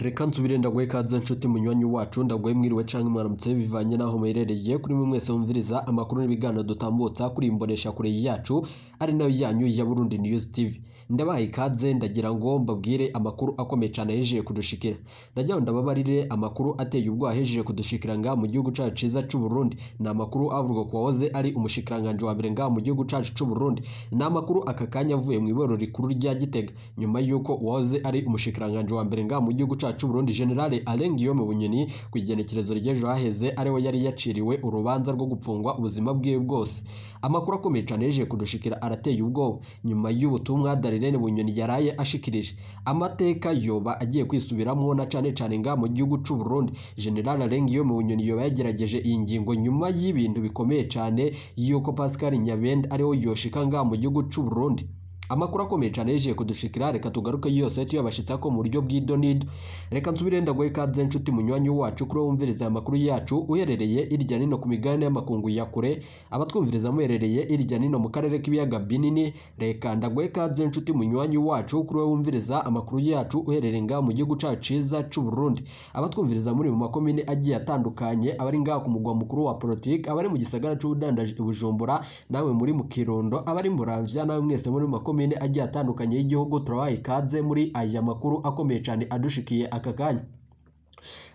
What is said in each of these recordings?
Reka nsubire ndaguhe ikaze, nshuti munywanyi wacu. Ndaguhe mwiriwe canke mwaramutse, bivanye n'aho muherereye. Kuri mwe mwese mumviriza amakuru n'ibiganiro dutambutsa kuri imbonesha kure yacu, ari nayo yanyu ya Burundi News TV, ndabaha ikaze. Ndagira ngo mbabwire amakuru akomeye cane ahejeje kudushikira. Ndagira ngo ndababarire amakuru ateye ubwoba ahejeje kudushikira ngaha mu gihugu cacu ciza c'u Burundi. Ni amakuru avuga ku wahoze ari umushikiranganji wa mbere ngaha mu gihugu cacu c'u Burundi. Ni amakuru aka kanya avuye mu ibohero rikuru rya Gitega, nyuma y'uko uwahoze ari umushikiranganji wa mbere ngaha mu gihugu cacu c'u Burundi, General Alain Guillaume Bunyoni, ku igenekerezo ry'ejo haheze ariwe yari yaciriwe urubanza rwo gupfungwa ubuzima bwiwe bwose. Amakuru akomeye cane yejeje kudushikira arateye ubwoba. Nyuma y'ubutumwa Darlene Bunyoni yaraye ashikirije, amateka yoba agiye kwisubiramwo, na cane cane ngaha mu gihugu c'u Burundi. General Alain Guillaume Bunyoni yoba yagerageje iyi ngingo nyuma y'ibintu bikomeye cane yuko Pascal Nyabenda ariwe yoshika ngaha mu gihugu c'u Burundi. Amakuru akomeye cyane yejeje kudushikira, reka tugaruke yose tuyabashitsa ko mu buryo bw'idonido. Reka nsubire ndaguhe ikaze, nshuti munywanyi wacu, kuri wumviriza aya makuru yacu uherereye irya nino ku migabane y'amakungu ya kure, abatwumviriza muherereye irya nino mu karere k'ibiyaga binini. Reka ndaguhe ikaze, nshuti munywanyi wacu, kuri wumviriza amakuru yacu uherereye ngaha mu gihugu cacu ciza c'u Burundi, abatwumviriza muri mu makomine agiye atandukanye, abari ngaha ku mugwa mukuru wa politike, abari mu gisagara c'ubudandaji i Bujumbura, nawe muri mu Kirundo, abari Muramvya, nawe mwese muri mu makomine agiye atandukanye y'igihugu, turabaha ikaze muri aya makuru akomeye cyane adushikiye aka kanya.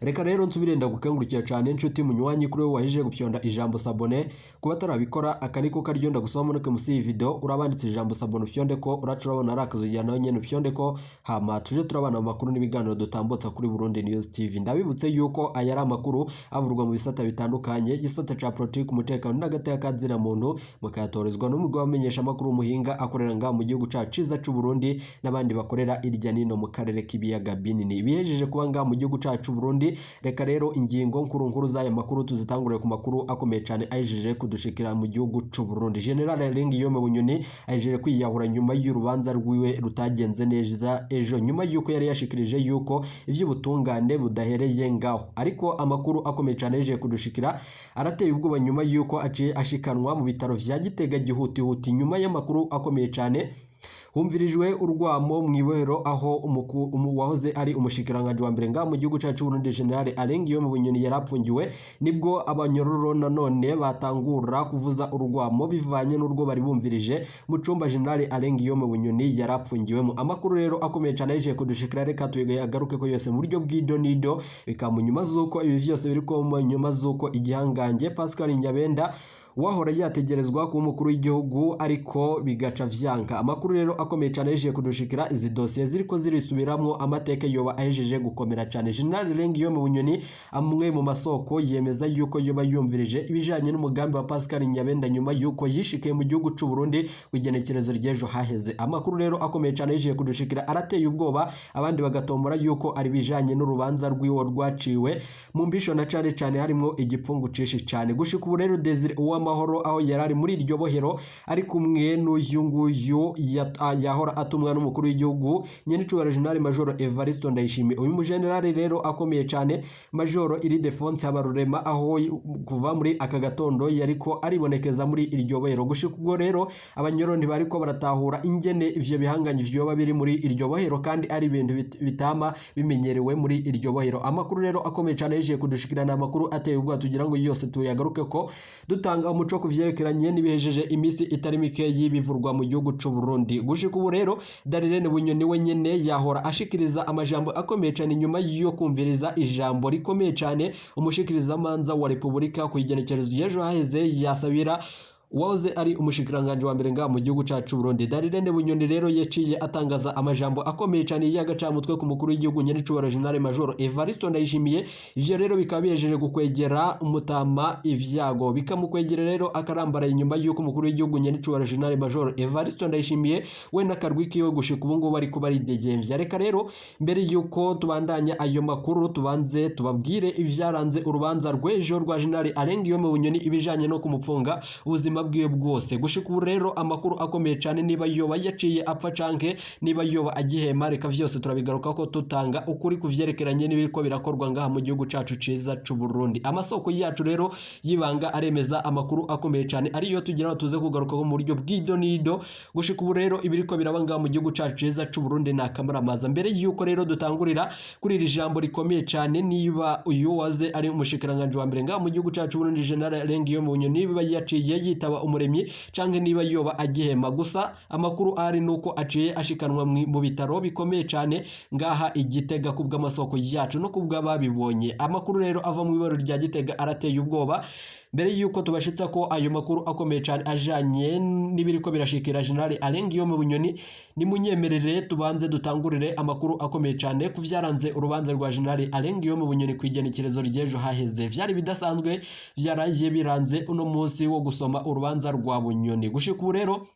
Reka rero nsubire ndagukangurikira cyane, nshuti munywanyi, kuri wowe wahije gupyonda ijambo s'abonner. Kuba atarabikora, aka niko karyo ndagusaba: munuke musi iyi video urabanditse ijambo s'abonner, upyonde ko uraca urabona ari akazugira, nawe nyene upyonde ko, hama tuje turabana mu makuru n'ibiganiro dutambutsa kuri Burundi News TV. Ndabibutse yuko aya ari amakuru avurwa mu bisata bitandukanye, igisata ca politiki, umutekano n'agateka kazina muntu, mukayatorezwa n'umugwi w'abamenyesha amakuru umuhinga akorera ngaha mu gihugu cacu ciza c'u Burundi n'abandi bakorera irya nino mu karere k'ibiyaga binini. Ibihejeje kuba ngaha mu gihugu cacu c'u Burundi, reka rero ingingo nkuru nkuru z'aya makuru tuzitangurire ku makuru akomeye cyane ahejeje kudushikira mu gihugu c'u Burundi. General Alain Guillaume Bunyoni ahejeje kwiyahura nyuma y'urubanza rwiwe rutagenze neza ejo, nyuma y'uko yari yashikirije yuko ivy'ubutungane budahereye ngaho. Ariko amakuru akomeye cyane ahejeje kudushikira arateye ubwoba, nyuma y'uko aciye ashikanwa mu bitaro vya Gitega gihutihuti. Nyuma y'amakuru akomeye cyane, humvirijwe urwamo mu ibohero aho wahoze ari umushikiranganji wa mbere ngaha mu gihugu cacu Burundi, General Alain Guillaume Bunyoni, yarapfungiwe. Nibwo abanyororo nanone batangura kuvuza urwamo bivanye n'urwo bari bumvirije mu cumba General Alain Guillaume Bunyoni yarapfungiwemo. Amakuru rero akomeye cyane yaje kudushikira, reka tuyagaruke ko yose mu buryo bw'idonido. Bikaba mu nyuma z'uko ibi vyose biri ko mu nyuma z'uko igihangange Pascal Nyabenda wahora yategerezwa kuba umukuru w'igihugu, ariko bigaca vyanka. Amakuru rero akomeye cyane yaje kudushikira, izi dosiye ziriko zirisubiramwo, amateka yoba ahejeje gukomera cyane. General Alain Guillaume Bunyoni, amwe mu masoko yemeza yuko yoba yumvirije ibijanye n'umugambi wa Pascal Nyabenda nyuma yuko yishikiye mu gihugu c'u Burundi ku igenekerezo ry'ejo haheze. Amakuru rero akomeye cyane yaje kudushikira arateye ubwoba, abandi bagatombora yuko ari bijanye n'urubanza rwiwe rwaciwe mu mbisho, na cane cane harimo igipfungu cinshi cane. Gushika ubu rero, Desire Uwamahoro, aho yari ari muri iryo bohero ari kumwe n'uyu nguyu yahora atumwa n'umukuru w'igihugu, nyenicubahiro General Major Evariste Ndayishimiye, uyu mujenerali rero akomeye cyane, Major Ildephonse Habarurema, aho kuva muri aka gatondo yariko aribonekeza muri iryo bohero. Gushika ubwo rero, abanyoro ntibariko baratahura ingene ivyo bihanganyi vyoba biri muri iryo bohero, kandi ari ibintu bitama bimenyerewe muri iryo bohero. Amakuru rero akomeye cyane yaje kudushikirana, amakuru ateye ubwoba, tugira ngo yose tuyagaruke ko dutanga umuco ku vyerekeranye n'ibihejeje iminsi itari mike y'ibivurwa mu gihugu c'u Burundi. Gushika ubu rero, Darlene Bunyoni we nyene yahora ashikiriza amajambo akomeye cyane nyuma yo kumviriza ijambo rikomeye cyane umushikirizamanza wa Repubulika ku igenekerezo ry'ejo haheze yasabira uwahoze ari umushikiranganji wa mbere ngaha mu gihugu cacu Burundi. Darlene Bunyoni rero yaciye atangaza amajambo akomeye cyane y'agacamutwe ku mukuru w'igihugu, nyenicubahiro General Major Evariste Ndayishimiye. Ivyo rero bikaba bihejeje gukwegera umutama ivyago, bikamukwegera rero akarambara, inyuma y'uko umukuru w'igihugu, nyenicubahiro General Major Evariste Ndayishimiye, we n'akarwi kiwe gushika ubu ngubu ariko baridegembya. Reka rero mbere y'uko tubandanya ayo makuru, tubanze tubabwire ivyaranze urubanza rw'ejo rwa General Alain Guillaume Bunyoni, ibijanye no kumupfunga ubuzima. ubuzima bwiwe bwose. Gushika ubu rero amakuru akomeye cane, niba yoba yaciye apfa canke niba yoba agihema, reka vyose turabigaruka ko tutanga ukuri kuvyerekeranye n'ibiriko birakorwa ngaha mu gihugu cacu ciza c'u Burundi. Amasoko yacu rero y'ibanga aremeza amakuru akomeye cane ariyo tugira tuze kugaruka mu buryo bw'idonido. Gushika ubu rero ibiriko biraba ngaha mu gihugu cacu ciza c'u Burundi ni akamaramaza. Mbere yuko rero dutangurira kuri iri jambo rikomeye cane, niba uyu waze ari umushikiranganje wa mbere ngaha mu gihugu cacu Burundi, General Guillaume Bunyoni, niba yaciye yitaba umuremyi canke niba yoba agihema, gusa amakuru ari nuko aciye ashikanwa mu bitaro bikomeye cane ngaha i Gitega kubw'amasoko yacu no kubw'ababibonye. Amakuru rero ava mu ibaro rya Gitega arateye ubwoba. Mbere yuko tubashitsa ko ayo makuru akomeye cane ajanye n'ibiriko birashikira General Alain Guillaume Bunyoni, nimunyemerere tubanze dutangurire amakuru akomeye cane ku vyaranze urubanza rwa General Alain Guillaume Bunyoni kw'igenekerezo ry'ejo haheze. Vyari bidasanzwe vyaraye biranze uno munsi wo gusoma urubanza rwa Bunyoni. Gushika ubu rero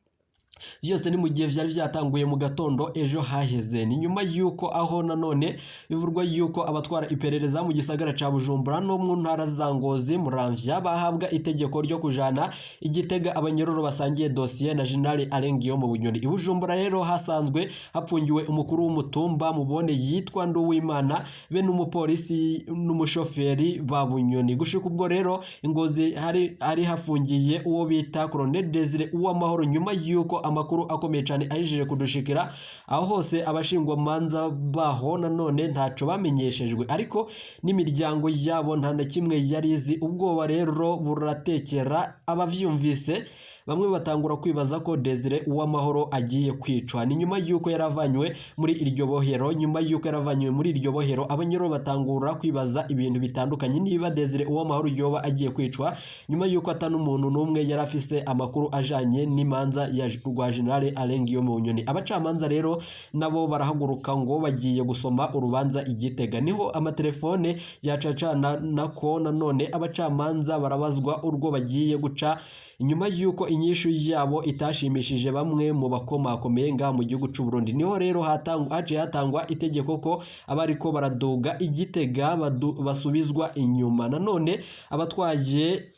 vyose ni mu gihe vyari vyatanguye mu gatondo ejo haheze. Ni nyuma yuko aho nanone bivurwa yuko abatwara iperereza mu gisagara ca Bujumbura no mu ntara za Ngozi, Muramvya bahabwa itegeko ryo kujana i Gitega abanyororo basangiye dosiye na General Alain Guillaume Bunyoni. I Bujumbura rero hasanzwe hapfungiwe umukuru w'umutumba Mubone yitwa Nduwimana be n'umupolisi n'umushoferi ba Bunyoni. Gushika ubwo rero i Ngozi hari hafungiye uwo bita Colonel Desire Uwamahoro. Nyuma yuko amakuru akomeye cyane ahejeje kudushikira, aho hose abashingwamanza baho nanone ntaco bamenyeshejwe, ariko n'imiryango yabo nta na kimwe yari izi. Ubwoba rero buratekera abavyumvise, bamwe batangura kwibaza ko Desire Uwamahoro agiye kwicwa. Ni nyuma yuko yaravanywe muri iryo bohero. Nyuma yuko yaravanywe muri iryo bohero, abanyoro batangura kwibaza ibintu bitandukanye, niba Desire Uwamahoro yoba agiye kwicwa, nyuma yuko atari umuntu n'umwe yari afise amakuru ajanye n'imanza ya rwa General Alain Guillaume Bunyoni. Abacamanza rero nabo barahaguruka ngo bagiye gusoma urubanza i Gitega, niho amatelefone yacacana nako nanone abacamanza barabazwa urwo bagiye guca, inyuma yuko inyishu yabo itashimishije bamwe mu bakomakomeye ngaha mu gihugu c'u Burundi. Niho rero haciye hatangwa itegeko ko abariko baraduga i Gitega basubizwa inyuma. Nanone abatwaye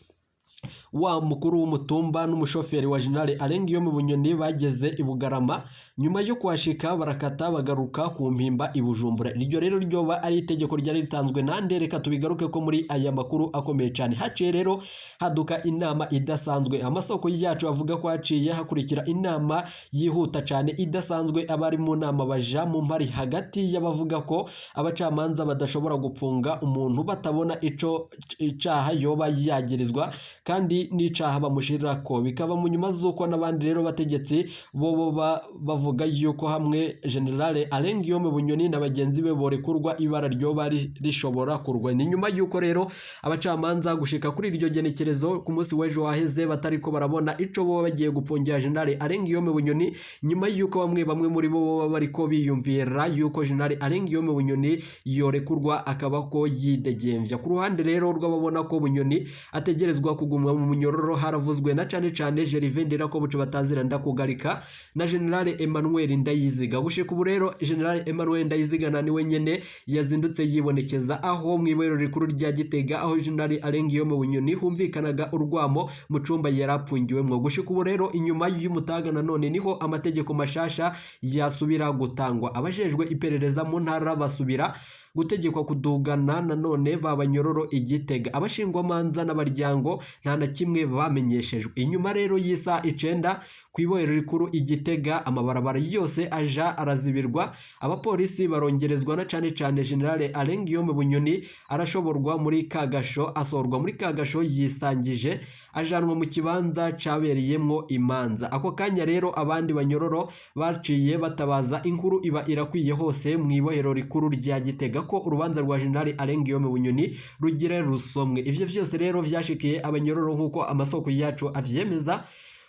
wa mukuru w'umutumba n'umushoferi wa General Alain Guillaume Bunyoni bageze i Bugarama, nyuma yo kuhashika barakata bagaruka ku Mpimba i Bujumbura. Iryo rero ryoba ari itegeko ryari ritanzwe nande? Reka tubigaruke ko muri aya makuru akomeye cyane. Haciye rero haduka inama idasanzwe. Amasoko yacu avuga ko haciye hakurikira inama yihuta cyane idasanzwe. Abari mu nama baja mu mpari hagati y'abavuga ko abacamanza badashobora gupfunga umuntu batabona ico icaha yoba yagirizwa kandi n'icaha bamushirako, bikaba mu nyuma z'uko n'abandi rero bategetsi bo bavuga yuko hamwe General Alain Guillaume Bunyoni na bagenzi be borekurwa, ibara ryoba rishobora kurwa. Ni nyuma y'uko rero abacamanza gushika kuri iryo genekerezo ku munsi w'ejo waheze batariko barabona ico boba bagiye gupfungira General Alain Guillaume Bunyoni, nyuma y'uko bamwe bamwe muri bo boba bariko biyumvira yuko General Alain Guillaume Bunyoni yorekurwa akaba ko yidegemvya. Ku ruhande rero rw'ababona ko Bunyoni ategerezwa kuguma mu munyororo, haravuzwe na cane cane Gervais Ndirakobuca batazira Ndakugarika na General Emmanuel Ndayiziga. Gushika ubu rero General Emmanuel Ndayiziga na niwe nyene yazindutse yibonekeza aho mu ibohero rikuru rya Gitega, aho General Alain Guillaume Bunyoni humvikanaga urwamo mu cumba yarapfungiwemwo. Gushika ubu rero inyuma y'umutaga nanone niho amategeko mashasha yasubira gutangwa, abajejwe iperereza mu ntara basubira gutegekwa kudugana nanone babanyororo i Gitega. Abashingwamanza n'abaryango nta na kimwe bamenyeshejwe. Inyuma rero y'isaha 9 ku ibohero rikuru i Gitega, amabarabara yose aja arazibirwa, abapolisi barongerezwa, na cane cane General Alain Guillaume Bunyoni arashoborwa muri kagasho, asohorwa muri kagasho yisangije, ajanwa mu kibanza cabereyemwo imanza. Ako kanya rero abandi banyororo baciye batabaza, inkuru iba irakwiye hose mu ibohero rikuru rya Gitega ko urubanza rwa General Alain Guillaume Bunyoni rugire rusomwe. Ivyo vyose rero vyashikiye abanyororo nk'uko amasoko yacu avyemeza.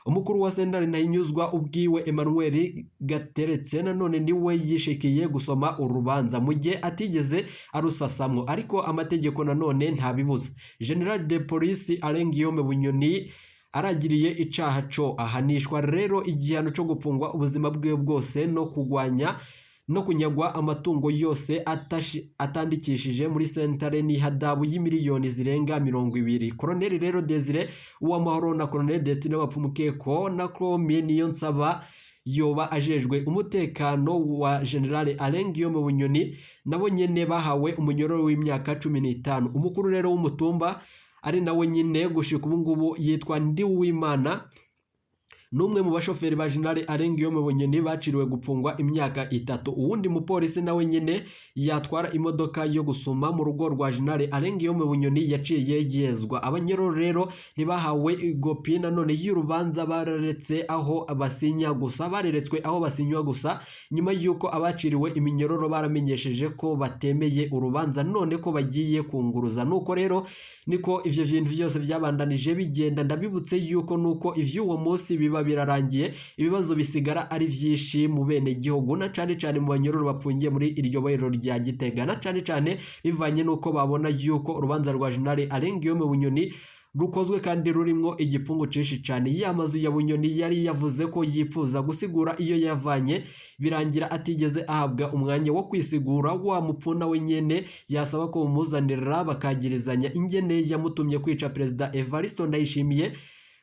Umukuru wa sentare Ntahinyuzwa ubwiwe Emmanuel Gateretse nanone niwe yishikiye gusoma urubanza, mu gihe atigeze arusasamwo, ariko amategeko nanone ntabibuza. General de Police Alain Guillaume Bunyoni aragiriye icaha co ahanishwa rero igihano co gupfungwa ubuzima bwiwe bwose no kugwanya No kunyagwa amatungo yose atandikishije muri sentare n'ihadabu y'imiliyoni zirenga 20. Colonel rero Desire Uwamahoro na Colonel Destine Bapfumukeko na Chromie Niyonsaba yoba ajejwe umutekano wa General Alain Guillaume Bunyoni, nabo nyene bahawe umunyororo w'imyaka 15. Umukuru rero w'umutumba, ari nawe nyine gushika ubu ngubu yitwa Ndiwimana, n'umwe mu bashoferi ba General Alain Guillaume Bunyoni baciriwe gupfungwa imyaka 3. Uwundi mupolisi nawe nyine yatwara imodoka yo gusuma mu rugo rwa General Alain Guillaume Bunyoni yaciye yezwa. Abanyororo rero ntibahawe igopi nanone y'urubanza, bararetse aho basinya gusa, bareretswe aho basinywa gusa, nyuma y'uko abaciriwe iminyororo baramenyesheje ko batemeye urubanza none ko bagiye kunguruza. Nuko rero niko ivyo bintu byose byabandanije bigenda. Ndabibutse yuko nuko ivy'uwo munsi biba birarangiye, ibibazo bisigara ari vyinshi mu bene gihugu, na cane cane mu banyororo bapfungiye muri iryo bohero rya Gitega, na cane cane bivanye nuko babona yuko urubanza rwa General Alain Guillaume Bunyoni rukozwe kandi rurimwo igipfungu cinshi cane. Ya mazu ya Bunyoni yari yavuze ko yipfuza gusigura iyo yavanye, birangira atigeze ahabwa umwanya wo kwisigura. Wa mupfuna we nyene yasaba ko bumuzanira bakagirizanya ingene yamutumye kwica Perezida Evariste Ndayishimiye.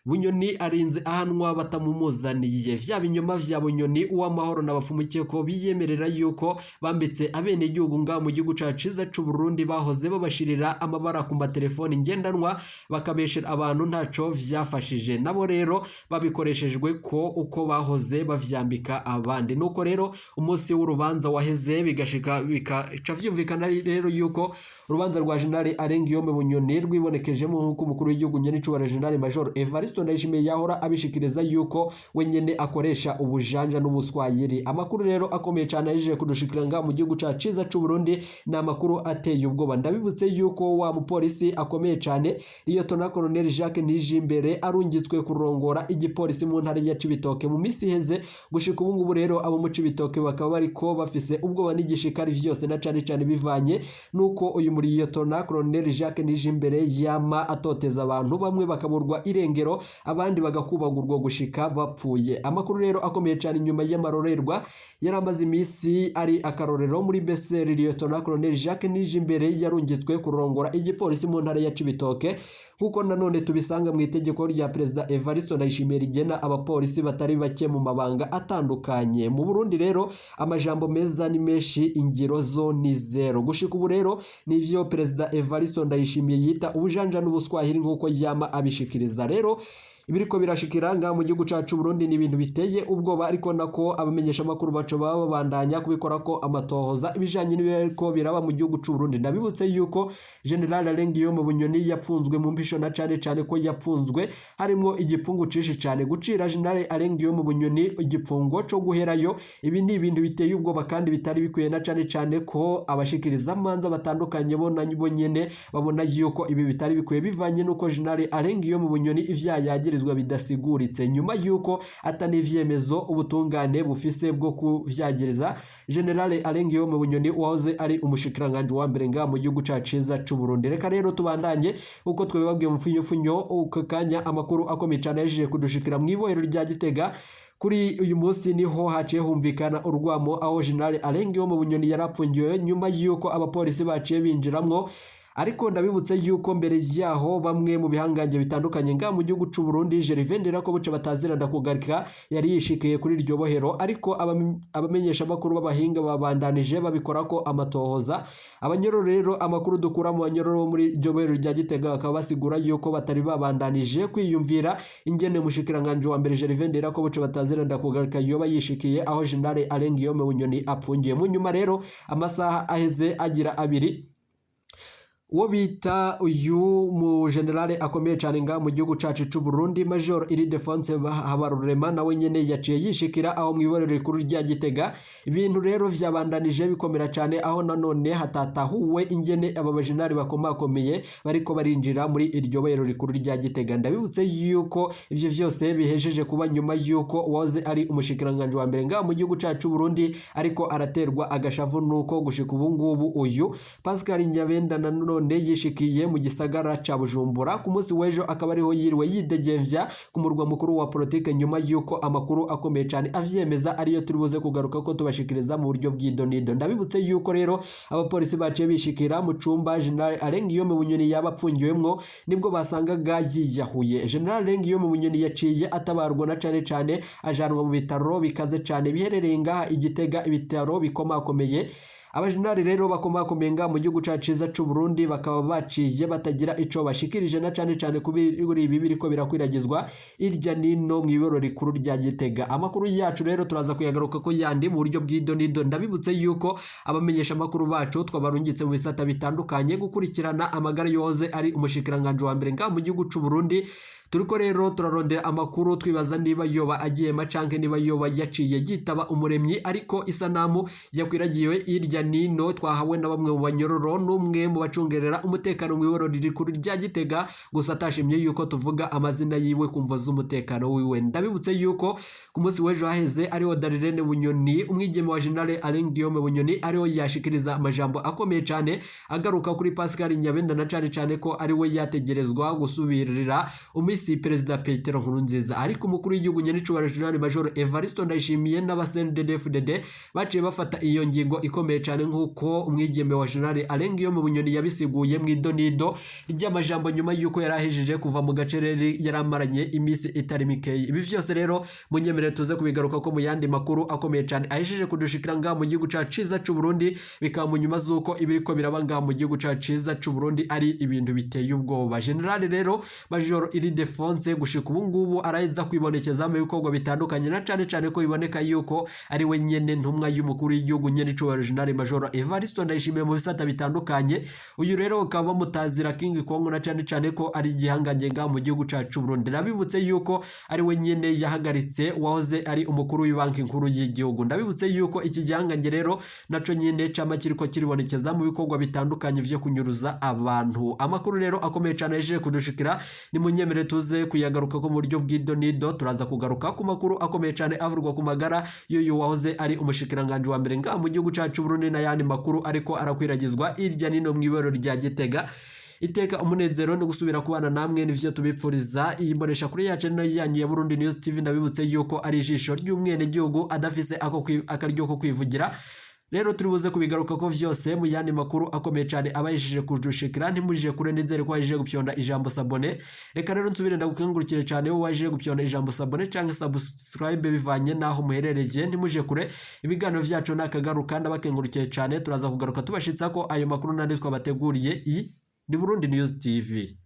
Bunyoni arinze ahanwa batamumuzaniye. Vya binyoma vya Bunyoni, Uwamahoro na Bapfumukeko biyemerera yuko bambitse abenegihugu ngaha mu gihugu cacu ciza c'u Burundi, bahoze babashirira amabara ku matelefoni ngendanwa bakabeshera abantu, ntaco vyafashije. Nabo rero babikoreshejwe ko uko bahoze bavyambika abandi. Nuko rero umunsi w'urubanza waheze, bigashika bikaca vyumvikana rero yuko urubanza rwa General Alain Guillaume Bunyoni rwibonekejemo, nk'uko umukuru w'igihugu nyenicubahiro General Major Evariste Ndayishimiye yahora abishikiriza, yuko we nyene akoresha ubujanja n'ubuswayiri. Amakuru rero akomeye cyane aje kudushikira ngaha mu gihugu cacu ciza c'u Burundi ni amakuru ateye ubwoba. Ndabibutse yuko wa mupolisi akomeye cyane Liyetona Colonel Jacques Nijimbere arungitswe kurongora igipolisi mu ntara ya Cibitoke mu misi iheze. Gushika ubu ngubu rero abo mu Cibitoke bakaba bariko bafise ubwoba n'igishikari vyose, na cane cane bivanye nuko uyu muri Liyetona Colonel Jacques Nijimbere yama atoteza abantu, bamwe bakaburwa irengero, abandi bagakubagurwa gushika bapfuye. Amakuru rero akomeye cyane, inyuma y'amarorerwa yari amaze iminsi ari akarorero muri BCR, Liyetona Colonel Jacques Nijimbere yarungitswe kurongora igipolisi mu ntara ya Cibitoke, nkuko nanone tubisanga mu itegeko rya Perezida Evariste Ndayishimiye rigena abapolisi batari bake mu mabanga atandukanye mu Burundi. Rero amajambo meza ni menshi, ingiro zo ni zero. Gushika ubu rero nivyo Perezida Evariste Ndayishimiye yita ubujanja n'ubuswahili, nkuko yama abishikiriza. Rero ibiriko birashikira ngaha mu gihugu cacu Burundi ni ibintu biteye ubwoba, ariko nako abamenyesha makuru bacu baba babandanya kubikora ko amatohoza ibijanye n'ibiriko biraba mu gihugu c'u Burundi. Ndabibutse yuko General Alain Guillaume Bunyoni yapfunzwe mu mpisho, na cane cane ko yapfunzwe harimwo igipfungu cinshi cane. Gucira General Alain Guillaume Bunyoni igipfungo co guherayo, ibi ni ibintu biteye ubwoba kandi bitari bikwiye, na cane cane ko abashikiriza amanza batandukanye bo na bo nyene babona yuko ibi bitari bikwiye, bivanye nuko General Alain Guillaume Bunyoni ivyaha yagirizwa bidasiguritse, nyuma yuko atani ivyemezo ubutungane bufise bwo kuvyagiriza General Alain Guillaume Bunyoni wahoze ari umushikiranganje wa mbere ngaha mu gihugu cacu ciza c'u Burundi. Reka rero tubandanye uko twebabwiye mu mfunyofunyo uko kanya. Amakuru akomeye cane yaje kudushikira mu ibohero rya Gitega kuri uyu munsi, niho haciye humvikana urwamo aho General Alain Guillaume Bunyoni yarapfungiwe, nyuma yuko abapolisi baciye binjiramwo. Ariko ndabibutse yuko mbere yaho bamwe mu bihangange bitandukanye ngaha mu gihugu c'u Burundi, Gervais Nderakobuca batazira ndakugarika, yari yishikiye kuri iryo bohero, ariko abamenyesha makuru b'abahinga babandanije babikora ko amatohoza. Abanyororo rero, amakuru dukura mu banyororo bo muri iryo bohero rya Gitega, bakaba basigura yuko batari babandanije kwiyumvira ingene mushikiranganje wa mbere Gervais Nderakobuca batazira ndakugarika yoba yishikiye aho General Alain Guillaume Bunyoni apfungiye. Mu nyuma rero, amasaha aheze agira abiri, uwo bita uyu mu generale akomeye cyane ngaha mu gihugu cacu c'u Burundi, Major Ildefonse Habarurema, nawe nyene yaciye yishikira aho mu iborero rikuru rya Gitega. Ibintu rero vyabandanije bikomera cyane, aho nanone hatatahuwe ingene aba bajenali bakomakomeye bariko barinjira muri iryo bohero rikuru rya Gitega. Ndabibutse yuko ivyo vyose bihejeje kuba nyuma yuko uwahoze ari umushikiranganje wa mbere ngaha mu gihugu cacu c'u Burundi ariko araterwa agashavu nuko gushika ubu ngubu uyu Pascal Nyabenda nanone none yishikiye mu gisagara ca Bujumbura. Ku munsi w'ejo akaba ariho yiriwe yidegemvya ku murwa mukuru wa politike, nyuma y'uko amakuru akomeye cane avyemeza, ariyo turi buze kugaruka ko tubashikiriza mu buryo bw'idonido. Ndabibutse yuko rero abapolisi baciye bishikira mu cumba General Alain Guillaume Bunyoni yaba apfungiwemwo, nibwo basangaga yiyahuye. General Alain Guillaume Bunyoni yaciye atabarwa na cane cane ajanwa mu bitaro bikaze cane biherereye ngaha i Gitega, ibitaro bikomakomeye. Abajenerali rero bakomakomeye ngaha mu gihugu cacu ciza c'u Burundi bakaba baciye batagira ico bashikirije, na cane cane kuri ibi biriko birakwiragizwa irya nino mw'iboro rikuru rya Gitega. Amakuru yacu rero turaza kuyagaruka ko yandi mu buryo bw'idonido. Ndabibutse yuko abamenyesha amakuru bacu twabarungitse mu bisata bitandukanye gukurikirana amagara yoze ari umushikiranganje wa mbere ngaha mu gihugu c'u Burundi. Turiko rero turarondera amakuru, twibaza niba yoba agiye macanke niba yoba yaciye yitaba umuremyi, ariko isanamu yakwiragiwe irya nino twahawe na bamwe mu banyororo n'umwe mu bacungerera umutekano mw'iboro rikuru rya Gitega, gusa atashimye yuko tuvuga amazina yiwe kumva z'umutekano wiwe. Ndabibutse yuko ku munsi w'ejo haheze ariho Darlene Bunyoni, umwigeme wa General Alain Guillaume Bunyoni, ariho yashikiriza amajambo akomeye cane agaruka kuri Pascal Nyabenda, na cane cane ko ari we yategerezwa gusubirira umisi Perezida Petero Nkurunziza. Ariko umukuru w'igihugu nyenicubahiro General Major Evaristo Ndayishimiye n'aba CNDD-FDD baciye bafata iyo ngingo ikomeye cane, nk'uko umwigeme wa General Alain Guillaume Bunyoni yabisiguye mu idonido ry'amajambo nyuma y'uko yari ahejeje kuva mu gacerere yaramaranye iminsi itari mikeyi. Ibi vyose rero munyemerere tuze kubigaruka ko mu yandi makuru akomeye cane ahejeje kudushikira ngaha mu gihugu cacu ciza c'u Burundi, bikaba mu nyuma z'uko ibiriko biraba ngaha mu gihugu cacu ciza c'u Burundi ari ibintu biteye ubwoba. General rero Major Ildefonse gushika ubu ngubu araheza kwibonekeza mu bikorwa bitandukanye, na cane cane ko biboneka yuko ari we nyene ntumwa y'umukuru w'igihugu nyene icubahiro General Major Evaristo Ndayishimiye mu bisata bitandukanye. Uyu rero ukaba bamutazira King Kong, na cane cane ko ari igihangange ngaha mu gihugu cacu Burundi. Ndabibutse yuko ari we nyene yahagaritse wahoze ari umukuru w'ibanki nkuru y'igihugu. Ndabibutse yuko iki gihangange rero naco nyene cama kiriko kiribonekeza mu bikorwa bitandukanye vyo kunyuruza abantu. Amakuru rero akomeye cane yaje kudushikira, ni munyemere tuze kuyagaruka ko mu buryo bw'idonido. Turaza kugaruka ku makuru akomeye cane avurwa ku magara y'uyu wahoze ari umushikiranganje wa mbere ngaha mu gihugu cacu Burundi, n'ayandi makuru ariko arakwiragizwa irya nino mw'iboro rya Gitega. Iteka, umunezero no gusubira kubana namwe nivyo tubipfuriza. Iyi mbonesha kuri yacu no yanyu ya Burundi News TV, ndabibutse yuko ari ijisho ry'umwene gihugu adafise ako akaryo ko kwivugira. Rero turi buze kubigaruka ko vyose mu yandi makuru akomeye cane abayishije kudushikira. Ntimujije kure, nizere ko wajije gupyonda ijambo s'abonner. Reka rero nsubire ndagukengurukire cane wowe waje gupyonda ijambo s'abonner canke subscribe bivanye naho muherereye. Ntimuje kure, ibiganiro vyacu nakagaruka. Ndabakengurukiye cane, turaza kugaruka tubashitsa ko ayo makuru nandi twabateguriye. Iyi ni Burundi News TV.